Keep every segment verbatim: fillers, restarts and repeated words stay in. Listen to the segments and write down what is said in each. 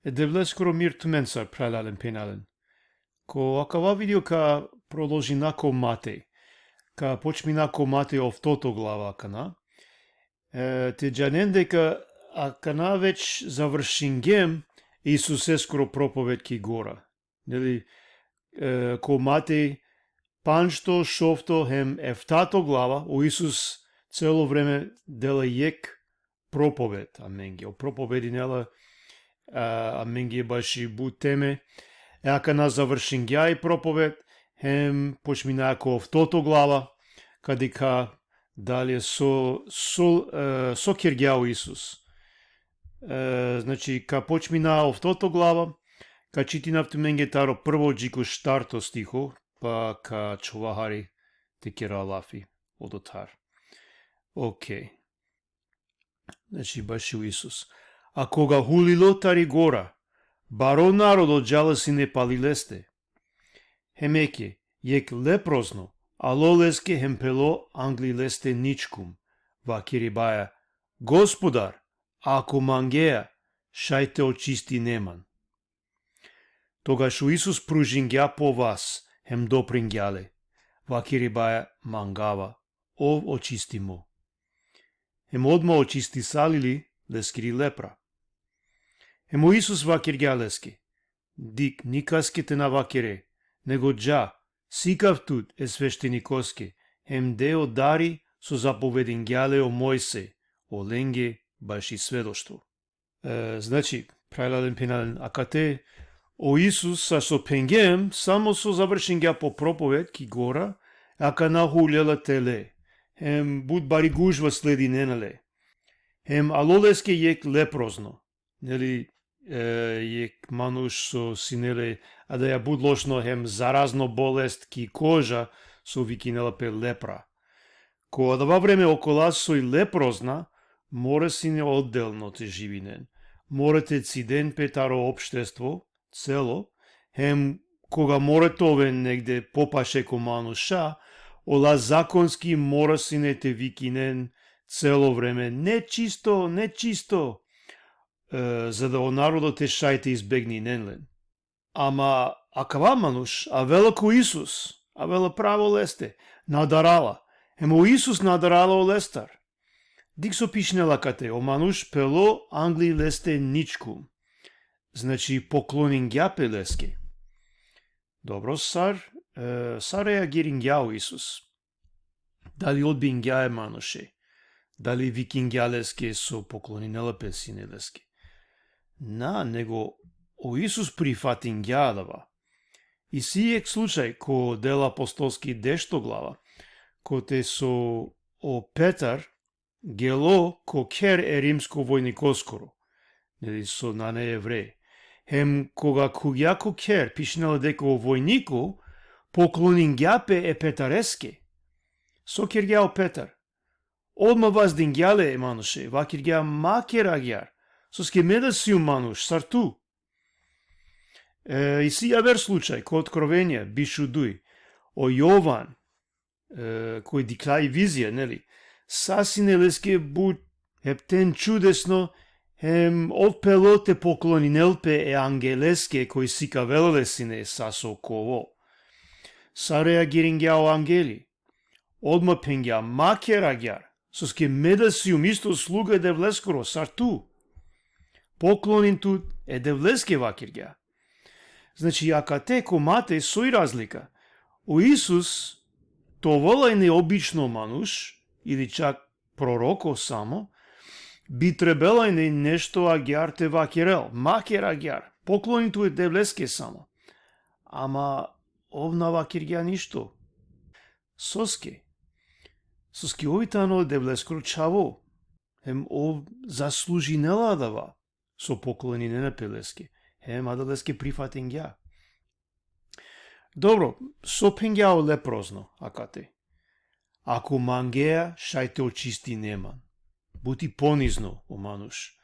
E Devleskoro mir tumencar, phralalen, phenjalen. Ko akava video ka prodolžina ko Matej. Ka počmina ko Matej oftoto glava akana. E, te džanen deka akana već završingjem Isuseskoro propoved ki gora. Neli, e, ko Matej pandžto, šovto hem eftato glava, o Isus celo vreme dela jekh propoved amenge. O propovedinela, a, amenge baši but teme. E akana završingja i propoved, hem počmina ko oftoto glava, ka dikha dalje so, so, e, so kergja o Isus. E, znači, ka počmina oftoto glava, ka čitinav tumenge taro prvo dži ko štarto stiho, pa ka čhova hari te kera lafi odotar. Okej. Znači, baši o Isus. A koga hulilo tari gora, baro narodo džala sine pali leste. Hem eke, jekh leprozno, alo leske hem pelo angli leste ničkum, vakeribaja: Gospodar, ako mangea, šaj te očistine man. Togaš o Isus pružingja po vas, hem dopringja le, vakeribaja: Mangava, ov očistimo. Hem odma očistisali li leskiri lepra. Hem o Isus vakergja leske: Dikh, nikaske te na vakere, nego dža, sikav tut e sveštenikoske, hem de o dari so zapovedingja le o Mojsej, olenge baši svedoštvo. E, znači, phralalen, phenjalen, akate, o Isus, sar so phengjem, samo so završingja po propoved ki gora, akana hulela tele, hem but bari gužva sledinena le. Hem alo leske jekh leprozno, neli, e, jekh manuš so sine le adaja but lošno hem zarazno bolest ki koža, so vikinela pe lepra. Ko adava vreme okola soj leprozna, mora sine oddelno te živinen. Mora te ciden pe taro opštestvo, celo, hem koga mora te oven negde popaše ko manuša, ola zakonski mora sine te vikinen celo vreme: Nečisto, nečisto, e, za da o narodo te šaj te izbegninen len. Ama akava manuš avela ko Isus, avela pravo leste, na darala. Hem o Isus na darala olestar. Dikh so pišinela akate: O manuš pelo angli leste ničkum. Znači, pokloningja pe leske. Dobro, sar, e, sar reagiringja o Isus? Dali odbingja e manuše? Dali vikingja leske so pokloninela pe sine leske? Na, nego o Isus prifatingja adava. Isi jekh slučaj ko Dela apostolski, dešto glava, kote so o Petar gelo ko kher e rimsko vojnikoskoro, neli, so nane Evrej. Hem koga khuvgja ko kher, pišinela deka o vojniko pokloningja pe e Petareske. So kergja o Petar? Odma vazdingja le e manuše, vakergja: Ma ker agjaar, soske me da sium manuš sar tu. E, isi javer slučaj ko Otkrovenija, biš u duj. O Jovan, e, koj dikhlja i vizija, neli, sa sine leske but hepten čudesno, hem ov pelo te pokloninel pe e angeleske koj sikavela le sine sa so ka ovel. Sa reagiringja o angeli? Odma phengja: Ma ker agjaar, soske me da sium isto sluga e Devleskoro sar tu. Poklonin tut e Devleske, vakergja. Znači, akate ko Matej soj razlika? O Isus te ovel lajne obično manuš, ili čak proroko samo, bi trebela lajne nešto agjaar te vakerel: Ma ker agjaar, poklonin tut e Devleske samo. Ama ov na vakergja ništo. Soske? Soske ov i tano e Devleskoro čhavo. Hem ov zaslužinela adava so pokloninena pe leske. Hem adaleske prifatingja. Dobro, so phengja o leprozno akate? Ako mangea, šaj te očistine man. But i ponizno o manuš.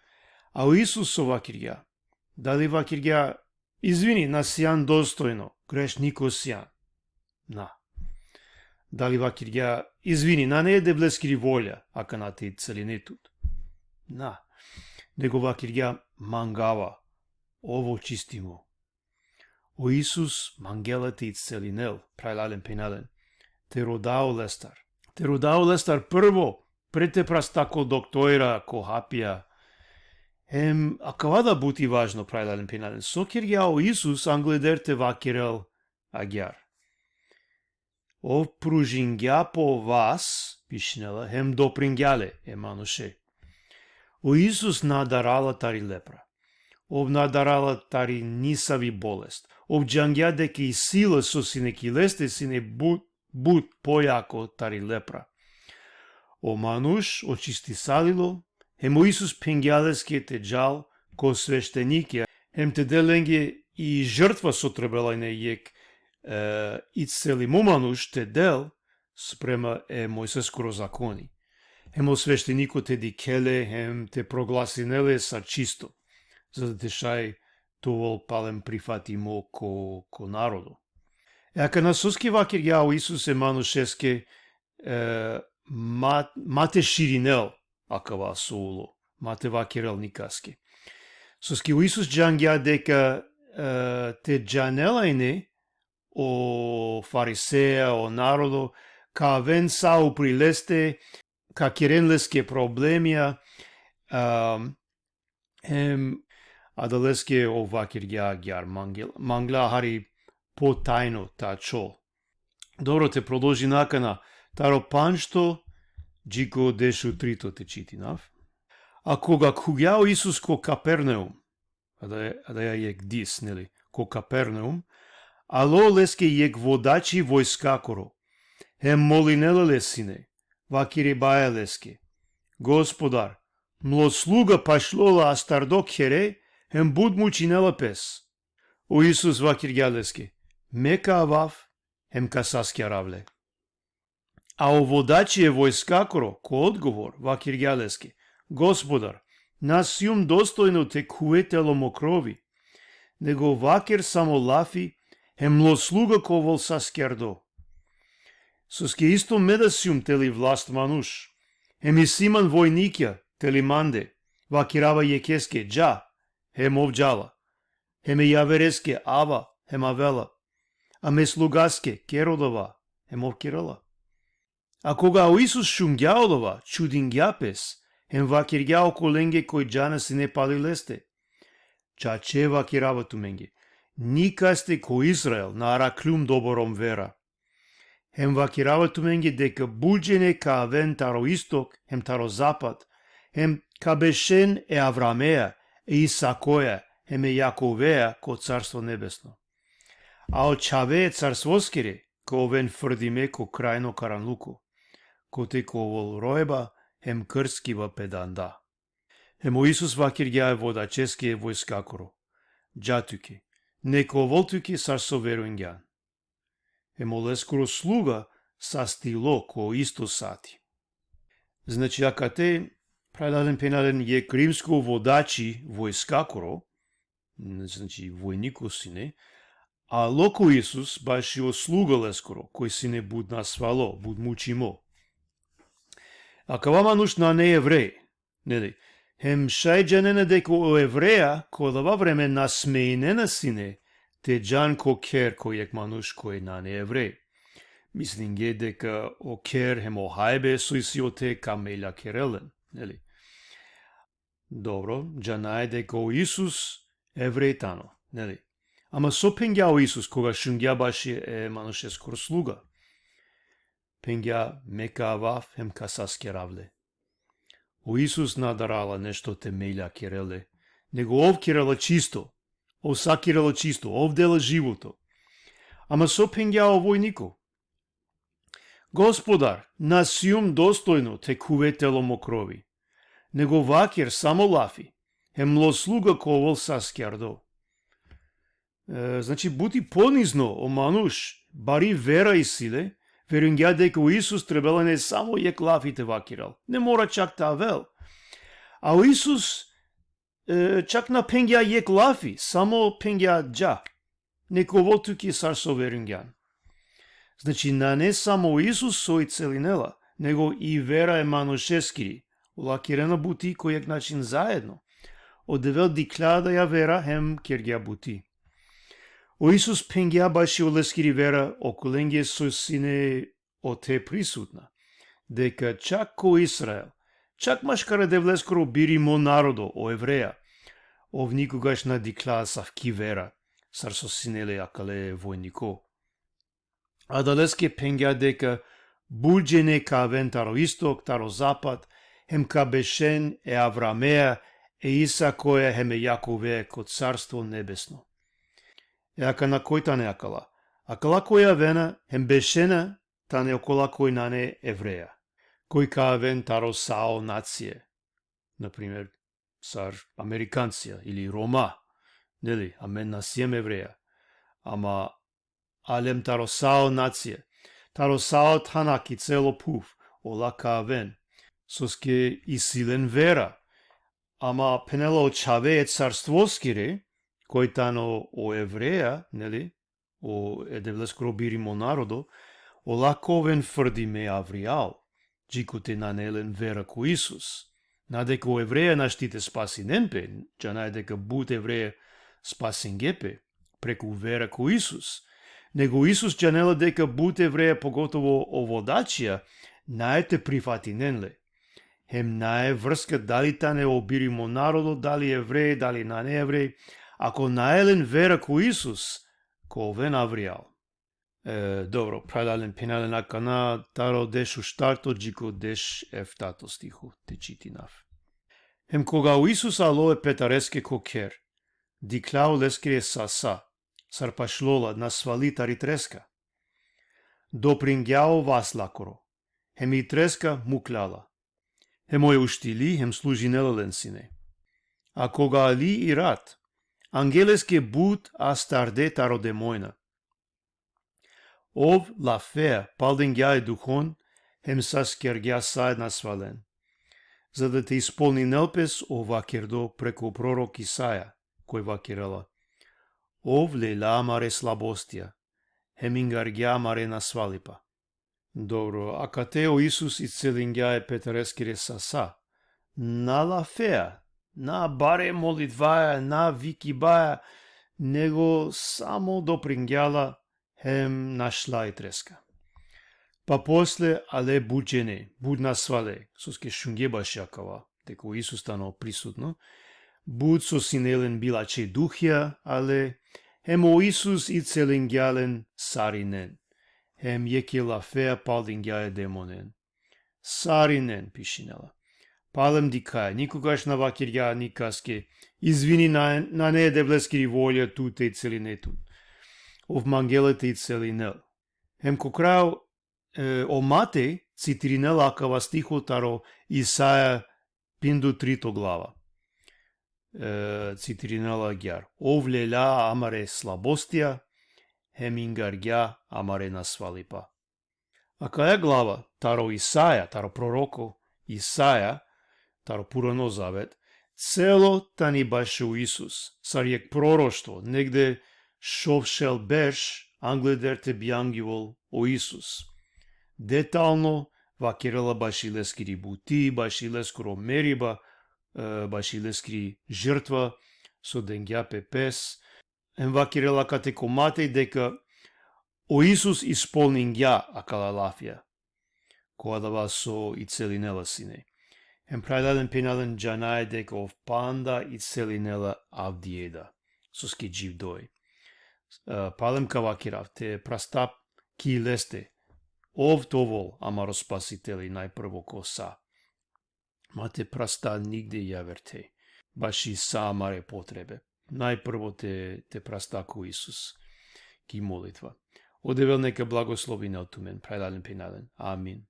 A o Isus so vakergja? Dali vakergja: Izvini, na sian dostojno, grešniko sian? Na. Dali vakergja: Izvini, nane e Devleskiri volja akana te isceline tut? Na. Nego vakergja: Mangava, ov očistimo. O Isus mangela te iscelinel, phralalen, phenjalen, te rodao lestar. Te rodao lestar prvo, pre te phras ko doktora, ko hapija. Hem, akava da but i važno, phralalen, phenjalen. So kergja o Isus angleder te vakerel agjaar? Ov pružingja po vas, pišinela, hem dopringja le e manuše. O Isus na darala tari lepra. Ov na darala tari nisavi bolest. Ov džangja deka i sila so sine ki leste sine but, but pojako tari lepra. O manuš očistisalilo, hem o Isus phengja leske te džal ko sveštenikija, hem te del lenge i žrtva so trebela ine jekh, e, iscelimo manuš te del sprema e Mojseskoro zakoni. Hem o svešteniko te dikhel le, hem te proglasinel le sar čisto, za da te šaj te ovel palem prifatimo ko, ko narodo. E akana soske vakergja o Isus e manušeske, e, ma, ma te širinel akava so ulo, ma te vakerel nikaske. Soske o Isus džangja deka, e, te džanela ine o fariseja, o narodo, ka aven sa upri leste, ka keren leske problemija, em, em, adaleske ov vakergja agjaar, mangel-, mangla hari potajno te ačhol. Dobro, te prodolžina akana, taro pandžto, dži ko dešutrito te čitinav. A koga khuvgja o Isus ko Kapernaum, adaja, adaja jekh dis, neli, ko Kapernaum, alo leske jekh vodači vojskakoro, hem molinela le sine, vakerebaja leske: Gospodar, mlo sluga pašljola astardo khere, hem but mučinela pes. O Isus vakergja leske: Me ka avav, hem ka saskjarav le. A o vodači e vojskakoro, ko odgovor, vakergja leske: Gospodar, na sijum dostojno te khuve telo mo krovi, nego vaker samo lafi, hem mlo sluga ka ovel saskjardo. Soske isto me da sijum teli vlast manuš, hem isi man vojnikja teli mande, vakerava jekheske: Dža, hem ov džala, hem e javereske: Ava, hem avela, a me slugaske: Ker odova, hem ov kerela. A koga o Isus šungja odova, čudingja pes, hem vakergja okolenge koj džana sine pali leste: Čače vakerava tumenge, nikaste ko Izrael na arakljum doborom vera. Hem vakerava tumenge deka but džene ka aven taro istok, hem taro zapad, hem ka bešen e Avrameja, e Isakoja, hem e Jakoveja ko carstvo nebesno. A o čhave e carstvoskere ka oven frdime ko krajno karanluko, kote ka ovel rojba, hem krskiba pe danda. Hem o Isus vakergja e vodačeske e vojskakoro: Dža tuke, neka ovel tuke sar so verujngjan. Hem oleskoro sluga sastilo ko isto sati. Znači, akate, phralalen, phenjalen, jekh rimsko vodači vojskakoro, znači, vojniko sine, alo ko Isus bašo sluga leskoro, koj sine but nasvalo, but mučimo. Akava manuš nane evrej, neli? Hem šaj džanena deka o Evreja ko adava vreme na smejnena sine te džan ko kher ko jekh manuš koj nane Evrej. Mislinge deka o kher hem o hajbe so isi ote ka meljakerel len, neli? Dobro, džanaja deka o Isus Evrej tano, neli? Ama so phengja o Isus koga šungja baši e manušeskoro sluga? Phengja: Me ka avav hem ka saskerav le. O Isus na darala nešto te meljakerel le, nego ov kerela čisto. Ov sa kerela čisto, ov dela životo. Ama so phengja o vojniko? Gospodar, na sijum dostojno te khuve telo mo krovi, nego vaker samo lafi, hem mlo sluga ka ovel saskjardo. E, znači, but i ponizno o manuš, bari vera isi le, verujngja deka o Isus trebela ine samo jekh lafi te vakerel. Ne mora čak te avel. A o Isus, e, čak na phengja jekh lafi, samo phengja: Dža, neka ovel tuke sar so verujngjan. Znači, nane samo o Isus so iscelinela, nego i vera e manušeskiri. Ola kerena buti ko jekh način zaedno. o Devel dikhlja adaja vera hem kergja buti. O Isus phengja baši oleskiri vera okolenge so sine ote prisutna, deka čak ko Izrael, čak maškar e Devleskoro birimo narodo, o Evreja, ov nikogaš na dikhlja asavki vera, sar so sine le akale vojniko. Adaleske phengja deka but džene ka aven taro istok, taro zapad, hem ka bešen e Avramea, e Isakoja hem e Jakovea ko carstvo nebesno. E akana koj tane akala? Akala koj avena hem bešena tane okola koj nane Evreja, koj ka aven taro sa o nacije. Na primer, sar Amerikancija ili Roma, neli, amen na siem Evreja, ama alem taro sa o nacije, taro sa o thana ki celo phuv, ola ka aven, soske isi len vera, ama phenela o čhave e carstvoskere, koj tano o Evreja, neli, o e Devleskoro birimo narodo, ola ka oven frdime avrijal, džikote nane len vera ko Isus. Na deka o Evreja našti te spasinen pe, džanaja deka but Evreja spasingje pe preku vera ko Isus. Nego Isus džanela deka but Evreja, pogotovo o vodačija, nae te prifatinen le. Hem nae vrska dali tane o birimo narodo, dali Evrej, dali nane Evrej, ako nae len vera ko Isus, ka oven avrijal. E, dobro, phralalen, phenjalen, akana taro deš u štarto dži ko deš eftato stiho te čitinav. Hem koga o Isus alo e petareske ko kher, dikhlja oleskere sasa, sar pašlola nasvali tari treska. Dopringja o vas lakoro, hem i treska mukhlja la. Hem oj uštili, hem služinela len sine. A koga ali i rat, angje leske but astarde taro demojna. Ov lafea paldingja e duhon, hem saskergja sa e nasvalen, za da te ispolninel pes o vakerdo preku prorok Isaja, koj vakerela: Ov lelja amare slabostija, hem ingargja amare nasvalipa. Dobro, akate o Isus iscelingja e petareskere sasa. Na lafea, na bare molitvaja, na vikibaja, nego samo dopringja la hem našla i treska. Pa posle ale but džene, but nasvale, soske šungje baši akava, deka o Isus tano prisutno, but so sine len bilačhe duhija, ale, hem o Isus iscelingja len sarinen, hem jekhe lafea paldingja e demonen. Sarinen, pišinela. Palem dikhaja, nikogaš na vakergja nikaske: Izvini, na, nane e Devleskiri volja tut te isceline tut. Ov mangela te iscelinel. Hem ko kraj, e, o Matej citirinela akava stiho taro Isaja pinda u trito glava. E, citirinela agjaar: Ov lelja amare slabostija, hem ingargja amare nasvalipa. Akaja glava, taro Isaja, taro proroko Isaja, taro Purano zavet, celo tani bašo Isus, sar jekh proroštvo, negde šov šel berš angleder te bijangjovel o Isus. Detalno vakerela baši leskiri buti, baši leskoro meriba, e, baši leskiri žrtva, so dengja pe pes, hem vakerela akate ko Matej deka o Isus ispolningja akala lafija ko adava so iscelinela sine. Hem phralalen, phenjalen, džanaja deka ov panda iscelinela avdive da, soske dživdo i. E, palem ka vakerav, te prasta ki leste, ov te ovel amaro Spasiteli najprvo ko sa. Ma te prasta nigde javer te, baši sa amare potrebe. Najprvo te, te prasta ko Isus ki molitva. O Devel neka blagoslovinel tumen, phralalen, phenjalen. Amin.